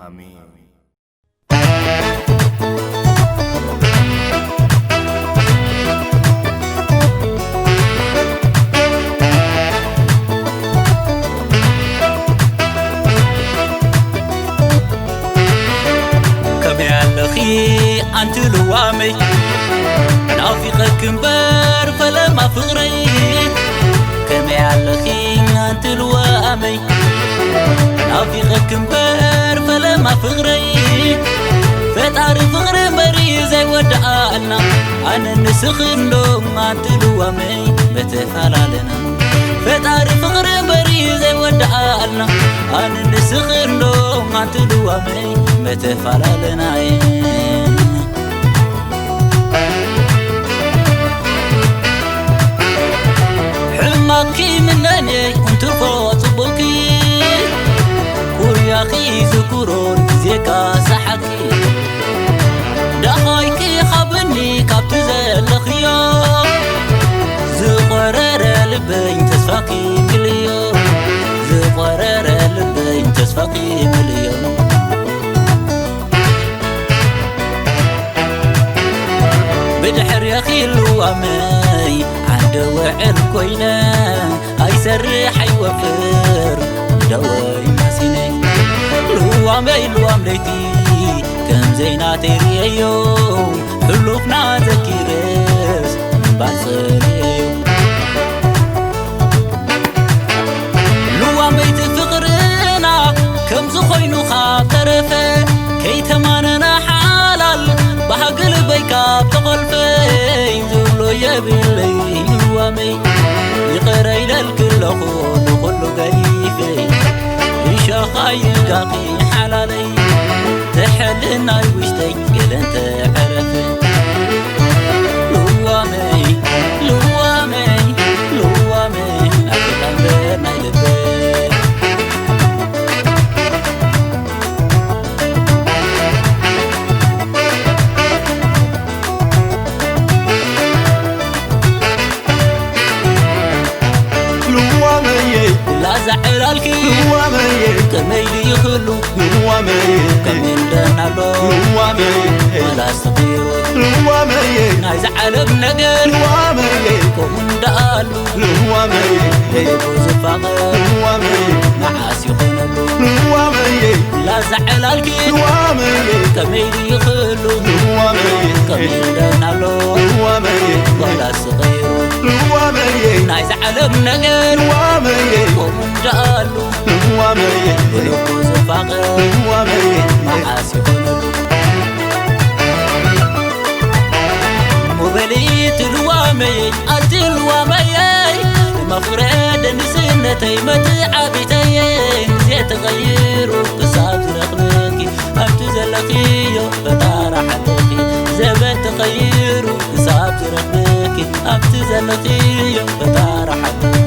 ኣሜን። ከመይ ኣለኺ ኣንቲ ልዋመይ፣ ናፊቐኪ እምበር ፈለማ ፍቕረይ። ከመይ ኣለኺ ኣንቲ ልዋመይ፣ ናፊቐኪ እምበር ፈለማ ፍቕረይ። ፈጣሪ ፍቕሪ እምበሪ ዘይወድኣልና፣ ኣነ ንስኺ እንዶ ኣንቲ ልዋመይ መተፈላለና። ፈጣሪ ፍቕሪ እምበሪ ዘይወድኣልና፣ ኣነ ንስኺ እንዶ ኣንቲ ልዋመይ መተፈላለናይ። ሕማቅኪ ምነኔ እንትርፎ ጽቡቅኪ፣ ኩያኺ ዝኩሮ ግዜካ ሰሓቂ። ደሃይኪ ሃብኒ ካብቲ ዘለኽዮ፣ ዝቖረረ ልበይ ተስፋኪ ምልዮ፣ ዝቖረረ ልበይ ተስፋኪ ምልዮ። ብድሕሬኺ ልዋመይ ዓንደ ውዕል ኮይነ፣ ኣይሰርሕ ኣይወፍር ደወይ መሲነ። ልዋመይ ልዋም ለይቲ ከም ዘይናተይ ርእየዮ፣ ሕሉፍና ዘኪረስ እምባ ጸልየዮ። ልዋመይቲ ፍቕርና ከምዚ ኮይኑ ካብ ተረፈ፣ ከይተማነና ሓላል ባህጊ ልበይ ካብ ተቖልፈ፣ ዝብሎ የብለይ ልዋመይ። ይቕረ ኢለልኪ ኣለኹ ንኹሉ ገዲፈ፣ እሾኽ ኣይጋኺ ሓላለይ፣ ትሕልናይ ውሽጠይ ገለ እንተዕረፈ። ልዋመይ፣ ልዋመይ፣ ልዋመይ፣ ኣፍሪቃ እምበር ናይ ልበይ። ልዋመየ ላዛ ዕላልኪ ልዋመየ ከመይ ድዩ ክሉ ልዋመየ ከመይ እንደናሎ ልዋመየ ወላስ ተቐይሩ ልዋመየ ናይዛ ዓለም ነገር ልዋመየ ከምኡ እንዳኣሉ ልዋመየ ልቡ ዝፋቐር ልዋመየ መዓስ ይኾነሉ ልዋመየ ላዛ ዕላልኪ ልዋመየ ከመይ ድዩ ክሉ ልዋመየ ከመይ እንደናሎ ልዋመየ ወላስ ተቐይሩ ልዋመየ ናይዛ ዓለም ነገር ልዋመየ ከምኡ እንዳኣሉ ልዋመየ ብልቡ ዝፋቐር ልዋመየ መዓስ ይኾነሉ። ሙበሊት ልዋመየ ኣቲ ልዋመየ መፍረ ደንስነተይ መትዓቢተየ ግዜ ተቐይሩ ክሳብ ዝረኽበኪ ኣብቲ ዘለኽዮ ፈጣራ ሓለኺ ዘበን ተቐይሩ ክሳብ ዝረኽበኪ ኣብቲ ዘለኽዮ ፈጣራ ሓለኺ።